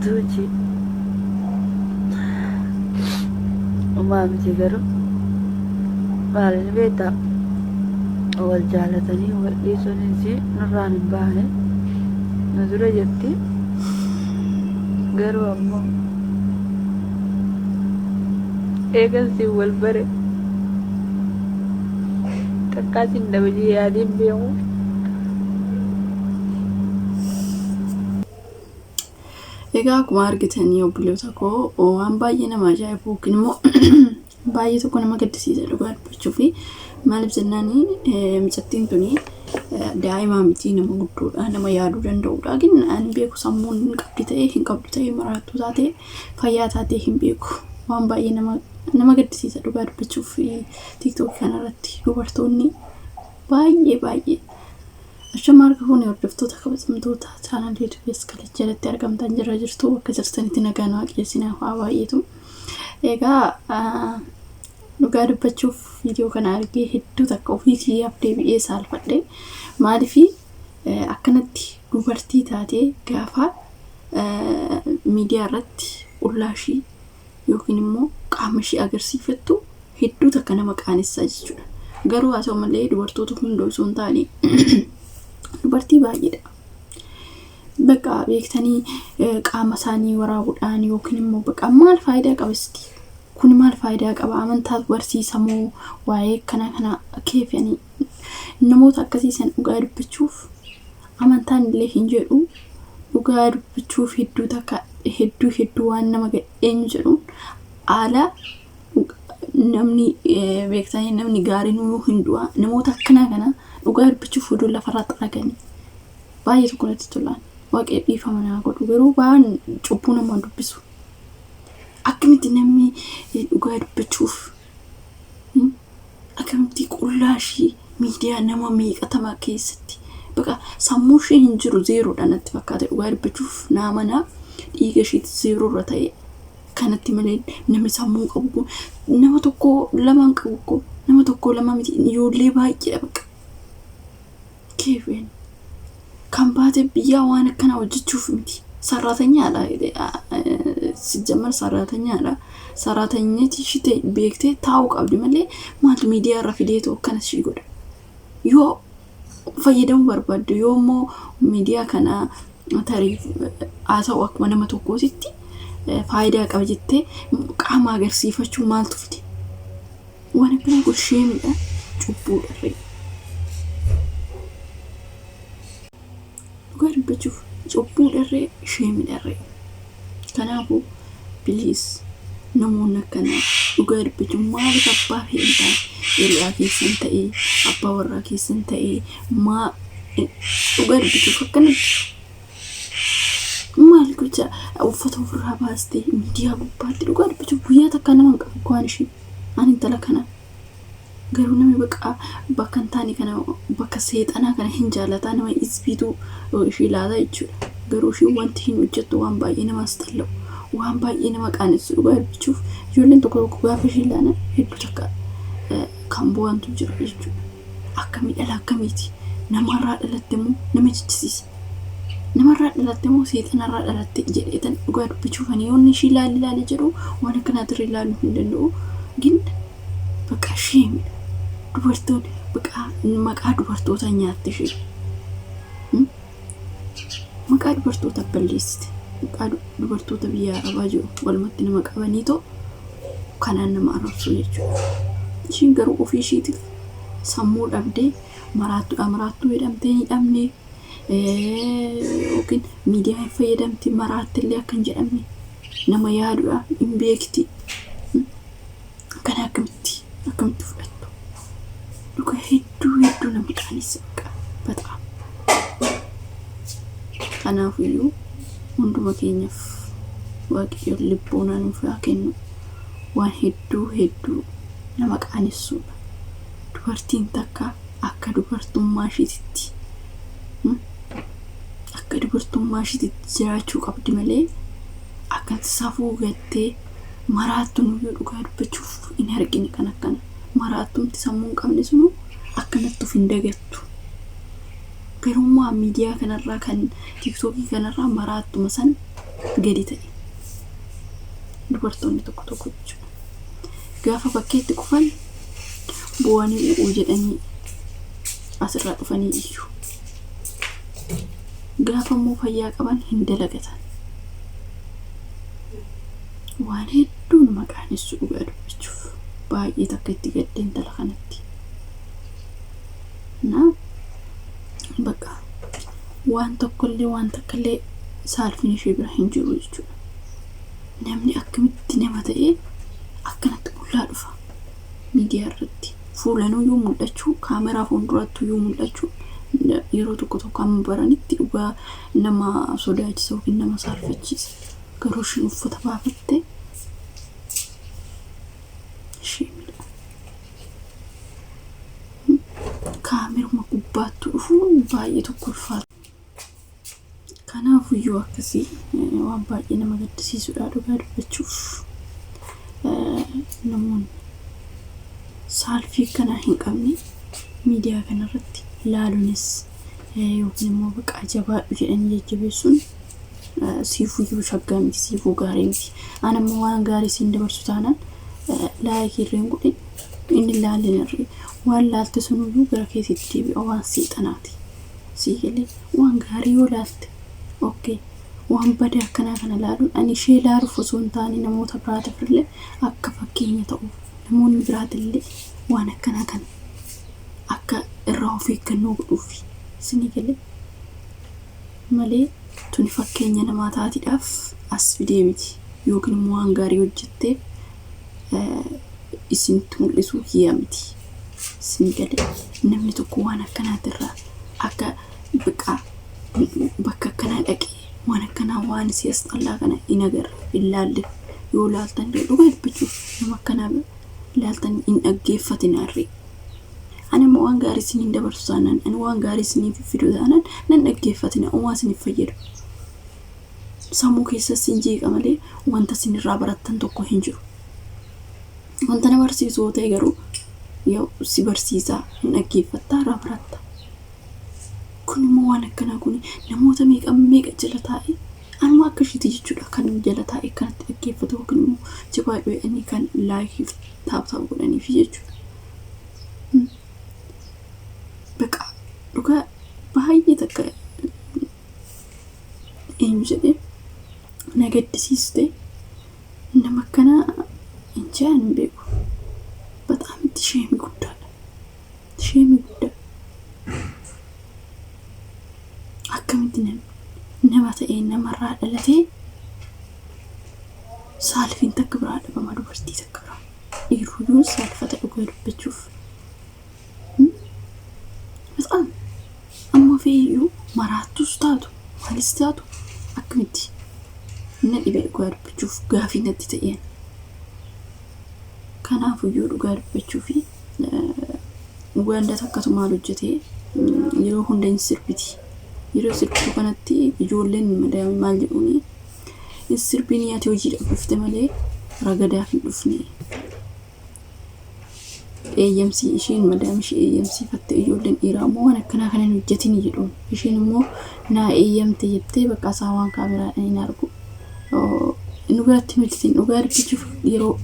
Tuuchi homaa miti garuu maal ni beektaa wal jaalatanii wal dhiisuunis nurraan hin baane nu dura jirti garuu ammoo eegan siin wal bare takkaa siin dhabajee yaadeen beeku. Egaa akkuma argitanii obboleessa koo waan baay'ee nama ajaa'ibu yookiin immoo baay'ee tokko nama gaddisiisa dhugaa dubbachuu fi maaliif jennaan mucattiin tuni daa'imaa miti nama guddoodha nama yaaduu danda'udha gin ani beeku sammuun hin qabdi ta'ee hin qabdu ta'ee maraattuu taatee fayyaa taatee hin beeku waan baay'ee nama gaddisiisa dhugaa dubbachuuf tiiktookii kanarratti dubartoonni baay'ee baay'ee Ashama harka fuune hordoftoota kabajamtoota chaanaalii YouTube Eskalech jalatti argamtan jirra jirtu bakka jirtanitti nagaan waaqayyo isinaaf haa baay'atu. Egaa dhugaa dubbachuuf viidiyoo kana argee hedduu takka ofii kiyyaaf deebi'ee saalfadhe. Maaliif akkanatti dubartii taatee gaafa miidiyaa irratti qullaa ishii yookiin immoo qaama ishii agarsiifattu hedduu takka nama qaanessaa jechuudha. Garuu haa ta'u malee dubartoota hunda osoo hin taane dubartii baay'eedha. Bakka beektanii qaama isaanii waraabuudhaan yookiin immoo bakka maal faayidaa qaba iski? Kun maal faayidaa qaba? Amantaatu barsiisa moo waa'ee akkana kana keefanii namoota akkasii san dhugaa dubbachuuf amantaan illee hin jedhu dhugaa dubbachuuf hedduu takka hedduu hedduu waan nama eenyu jedhuun haala namni beektanii namni gaariin yoo hin du'a namoota akkanaa kana dhugaa dubbachuuf oduu lafarraa xaraganii baay'ee tokko natti tolaan waaqayyo dhiifama naa godhu garuu waan cubbuu namaa dubbisu akkamitti namni dhugaa dubbachuuf akkamitti qullaa ishii miidiyaa nama meeqatamaa keessatti baqa sammuu ishee hin jiru zeeroodha natti fakkaate dhugaa dubbachuuf naa manaa dhiiga isheetti zeeroorra ta'e kanatti malee namni sammuu qabu kun nama tokko lamaan qabu ko nama tokko lama miti ijoollee baay'eedha baqa keefeen kan baate biyyaa waan akkanaa hojjechuuf miti sarraatanyaadha sijjammar sarraatanyaadha sarraatanyati ishee beektee taa'uu qabdi malee maaltu miidiyaa irra fideetu akkana ishii godha yoo fayyadamuu barbaaddu yoo immoo miidiyaa kana tarii haa ta'u akkuma nama tokkootitti faayidaa qaba jettee qaama agarsiifachuu maaltu fide? Waan akkanaa kun sheemidha, cubbuudha ree. Dhugaa dubbachuuf cubbuudha ree, sheemidha ree. Kanaafuu please namoonni akkanaa dhugaa dubbachuuf maaliif abbaa fe'an ta'an hiriyaa keessan ta'ee abbaa warraa keessan ta'ee maa dhugaa dubbachuuf akkanatti maal gocha uffata ofirraa baastee miidiyaa gubbaatti dhugaa dubbachuuf guyyaa takkaa nama hin qabu waan ishee ani intala kana Garuu namni bakka bakka hin taane kana bakka seexanaa kana hin jaalataa nama isbiitu ishii laata jechuudha. Garuu ishiin wanti hin hojjettu waan baay'ee nama asxala'u waan baay'ee nama qaanessu dhugaa dubbachuuf ijoolleen tokko tokko gaafa ishii ilaalan hedduu takka kan bu'antu jira jechuudha. Akkamii dhala akkamiiti? Namarraa dhalatte immoo nama jechisiisa. Namarraa dhalatte moo seexanarraa dhalatte jedheetan dhugaa dubbachuuf ani yoon ishii ilaali ilaali jedhu waan akkanaatirra ilaaluu hin danda'u. Gin Baqa sheemidha. Dubartoon baqa maqaa dubartootaa nyaatte isheen. Maqaa dubartoota balleessite. Maqaa dubartoota biyya Arabaa jiru walumatti nama qabaniitoo kanaan nama arrabsuu jechuudha. Ishiin garuu ofii ishiitiif sammuu dhabdee maraattuudha maraattuu jedhamtee hin hidhamne yookiin miidiyaa hin fayyadamti maraattillee akka hin jedhamne nama yaadudha hin beekti. Kana akkamitti akkamitti fudhattu? Dhuga hedduu hedduu nama qaanessa baqa baxaam. Kanaafiyyuu hunduma keenyaaf Waaqayyo libboonaa nuuf haa kennu. Waan hedduu hedduu nama qaanessuudha. Dubartiin takka akka dubartummaa ishiititti akka dubartummaa ishiititti jiraachuu qabdi malee akka safuu gattee Maraattu nuyyuu dhugaa dubbachuuf hin argine kan akkana. Maraattumti sammuu hin qabne sunu akkanatti of hin dagattu. Garummaa miidiyaa kanarraa kan tiiktookii kanarraa maraattuma san gadi ta'e. Dubartoonni tokko tokko jechuudha. Gaafa bakkeetti kufan bu'anii u'uu jedhanii asirraa dhufanii iyyu. Gaafa immoo fayyaa qaban hin dalagatan. Waan hedduu nama qaanessu dhugaa dubbachuuf baay'ee takka itti gadde intala kanatti. Na bakka waan tokkollee waan takkallee saalfiin ishee bira hin jiru jechuudha. Namni akkamitti nama ta'ee akkanatti qullaa dhufa miidiyaa irratti fuulanuyyuu mul'achuu kaameraa fuuldurattuyyuu mul'achuu yeroo tokko tokko amma baranitti dhugaa nama sodaachisa yookiin nama saalfachiisa. Garuu ishiin uffata baafatte ishee miidha. Kaameruma gubbaatti dhufuun baay'ee tokko ulfaata. Kanaafuyyuu akkasii waan baay'ee nama gaddisiisudha dhugaa dubbachuuf. Namoonni saalfii akkanaa hin qabne miidiyaa kanarratti laaluunis yookiin immoo baqaa jabaadhu jedhanii jajjabeessuun siifuyyuu shaggaa miti, siifuu gaarii miti. Ani ammoo waan gaarii siin dabarsu taanaan laayikii irree hin godhin, inni laalin irree waan laalte sunuyyuu gara keessitti deebi'a waan seexanaati. Sii galee waan gaarii yoo laalte okay, waan badaa akkanaa kana laaluun ani ishee laaluuf osoo hin taane namoota biraatiif illee akka fakkeenya ta'uuf namoonni biraatillee waan akkanaa kana akka irraa of eeggannoo godhuufi isinii galee malee tuni fakkeenya namaa taatiidhaaf as fidee miti yookiin immoo waan gaarii hojjetteef isinitti mul'isuu kiyyaa miti. Isinii galee namni tokko waan akkanaatirraa akka biqaa bakka akkanaa dhaqee waan akkanaa waan si asxallaa kana hin agarre hin laalle yoo laaltan illee dhugaa dubbachuuf nama akkanaa laaltan hin dhaggeeffatinaarree. Ani immoo waan gaarii isiniin dabarsu taanaan ani waan gaarii isiniif fidu taanaan nan dhaggeeffatina uumaa isiniif fayyadu. Sammuu keessas sin jeeqa malee wanta isinirraa barattan tokko hin jiru. Wanta na barsiisu yoo ta'e garuu yoo si barsiisaa hin dhaggeeffattaa irraa baratta. Kun immoo waan akkanaa kun namoota meeqa meeqa jala taa'e anuma akka ishiiti jechuudha kan jala taa'e kanatti dhaggeeffatu yookiin immoo jabaadhu jedhanii kan laayikiif taap taap godhaniif jechuudha. Baqa dhugaa baay'ee takka eenyu jedhee na gaddisiiste nama akkanaa hin jedhan hin beeku. Bataam itti sheemii guddaadha. Sheemii guddaa. Akkamitti namni nama ta'ee namarraa dhalatee saalfiin takka biraa dhabama dubartii takka biraa. Dhiirruyyuu saalfata dhugaa dubbachuuf. Bataam amma feeyyuu maraattus taatu maalis taatu akkamitti na dhibe dhugaa dubbachuuf gaafii natti ta'een. Kanaafuyyuu dhugaa dubbachuu fi Ugaandaa takkatu maal hojjetee yeroo hunda hin sirbiti. Yeroo sirbitu kanatti ijoolleen madaamii maal jedhuuni hin sirbinii ati hojiidhaaf dhufte malee ragadaaf hin dhufne. Eeyyamsii isheen madaamii ishee eeyyamsiifatte ijoolleen dhiiraa immoo waan akkanaa kana hin hojjetin jedhuun. Isheen immoo naa eeyyamte jettee bakka isaa waan kaameraadhaan hin argu. Nu biratti hin hojjetin dhugaa dubbachuuf yeroo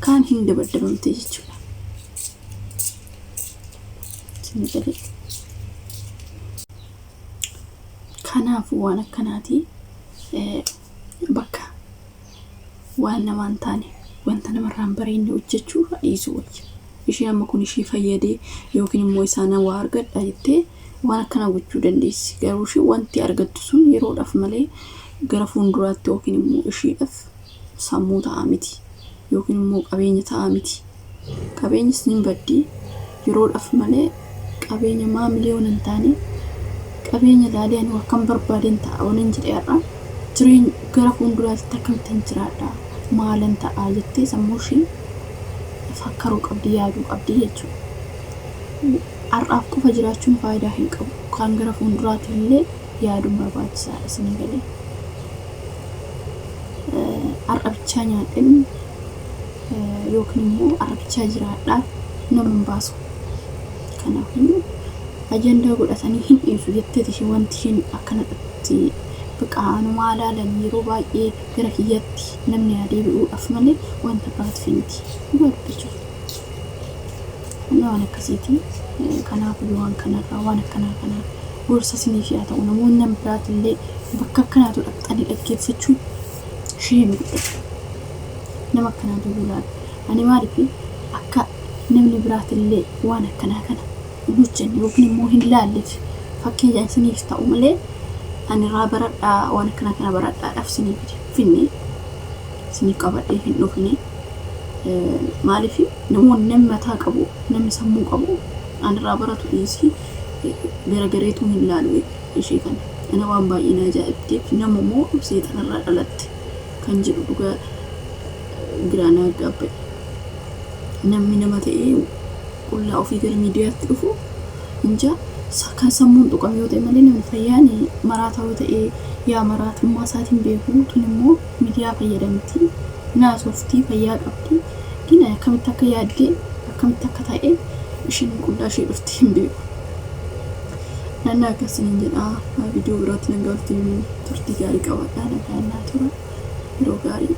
kaan hin dabaddabamte jechuudha. Isin galee. Kanaafuu waan akkanaati bakka waan namaa hin taane wanta namarraa hin bareedne hojjechuu dhiisuu wayya. Isheen amma kun ishii fayyadee yookiin immoo isaan waa argadha jettee waan akkanaa gochuu dandeessi. Garuu ishee wanti argattu sun yeroodhaaf malee gara fuulduraatti yookiin immoo ishiidhaaf sammuu ta'a miti yookiin immoo qabeenya ta'a miti. Qabeenyis ni baddi yeroodhaaf malee qabeenya maa miliyoona hin taane qabeenya ilaalee ani akkan barbaadeen ta'a waan jedhe har'a jireenya gara fuulduraatti akkamittiin jiraadha maalan ta'a jettee sammuu ishii fakkaruu qabdi yaaduu qabdi jechuudha. Har'aaf qofa jiraachuun faayidaa hin qabu. Kan gara fuulduraatti illee yaaduun barbaachisaadha isinii galee. Har'a bichaa nyaadhen yookiin immoo har'a bichaa jiraadhaa nama hin baasu. Kanaafuu Ajandaa godhatanii hin dhiisu jetteeti isheen wanti isheen akkanatti baqa anumaa laalan yeroo baay'ee gara kiyyatti namni haa deebi'uudhaaf malee wanta biraatiif miti. Dhugaa dubbachuuf. Inni waan akkasiiti. Kanaaf waan kanarraa waan akkanaa kanaa gorsa isiniif haa ta'u namoonni nama biraatillee bakka akkanaatu dhaqxanii dhaggeeffachuun ishee guddaa. Nama akkanaatu ilaala. Ani maaliif akka namni biraatillee waan akkanaa kana hin hojjenne yookiin immoo hin laalleef fakkeenya isiniif ta'u malee ani irraa baradhaa waan akkanaa kana baradhaadhaaf isiniif finne isiniif qabadhee hin dhufne. Maaliif namoonni namni mataa qabu namni sammuu qabu ani irraa baratu dhiisii garagareetuu hin laalu ishee kana. Ana waan baay'ee na ajaa'ibteef nama immoo seexanarraa dhalatte kan jedhu dhugaa giraa na gaabba'e. Namni nama ta'ee qullaa ofii gara miidiyaatti dhufu inja kan sammuun tuqame yoo ta'e malee namni fayyaan maraataa yoo ta'e yaa maraatummaa isaatiin beeku tun immoo miidiyaa fayyadamti naasoftii fayyaa qabdi gina akkamitti akka yaaddee akkamitti akka ta'e ishiin qullaa ishee dhufti hin beeku. Naannoo akkasiin jedha viidiyoo biraatti nagaa walitti turtii gaarii qabadha nagaa naa tura yeroo gaarii.